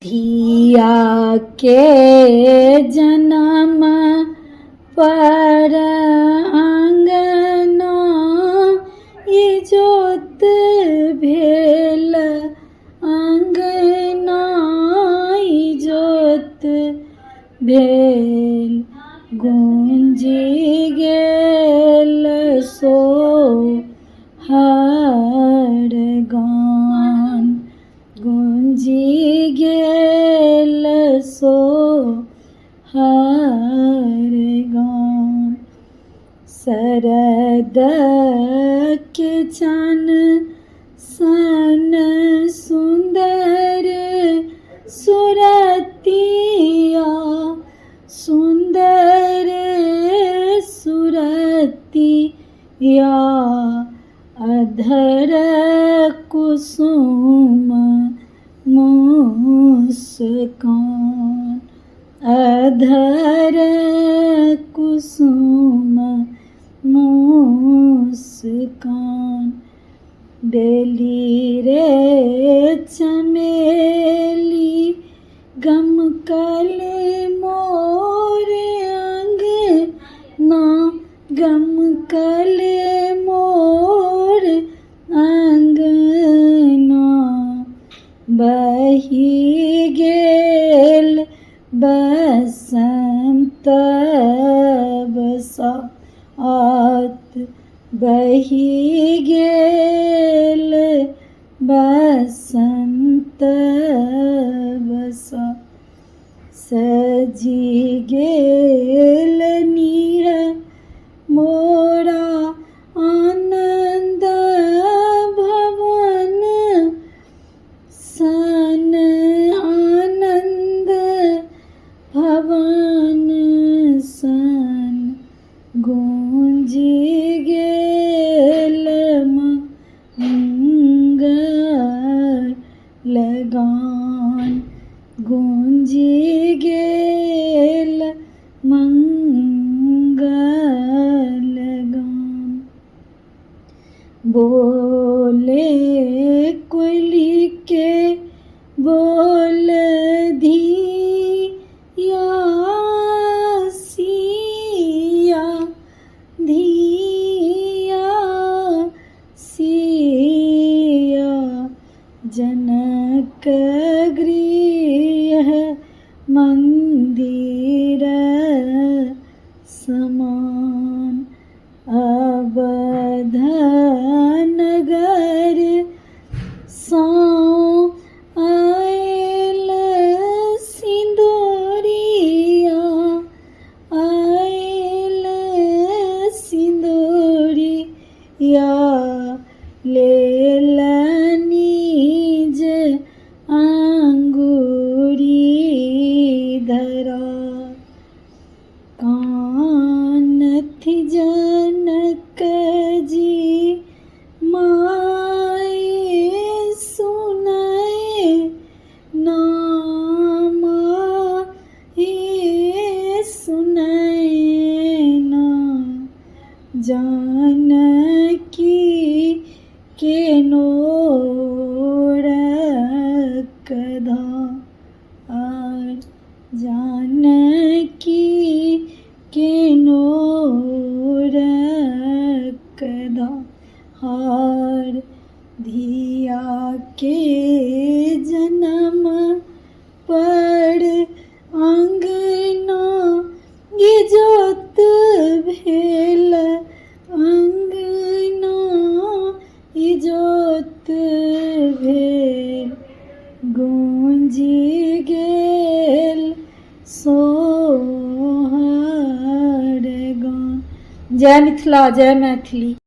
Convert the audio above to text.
धिया के जनम पर अङ्गना इजोत भेल, अङ्गना इजोत भेल, गूँजि गेल सोहर गान, गूँजि गेल सोहर गान। शरद के चन सन सुन्दर सुरतिया, सुन्दर सुरतिया, अधर कुसुम मुस्कान, अधर कुसुम मुस्कान। बेली रे चमेली गमकल मोर अङ्गना, गमकल मोर अङ्गना, बहि गेल बसन्त बसात, बहि गेल बसन्त बसात। सजि गेल नीह मोरा आनन्द भवन सन, आनन्द भवन सन, गूँजि गेल मंगल गान, गूँजि गेल मंगल गान। बोले कोइली के बोल धिया सिया, धिया सिया, जनक गृह मन्दिर समान, अवध नगर सँ आयल सिन्दूरिया, आयल सिन्दूरिया, लेलनि जे अङ्गूरी धरा। कानथि जनक जी माय सुनय ना, माय सुनय ना, जानकी के नोरक धार, जानकी के नोरक धार। धिया के जनम पर अङ्गना इजोत भेल, अङ्गना इजोत भेल, गूँजि गेल सोहर गान। जय मिथिला, जय मैथिली।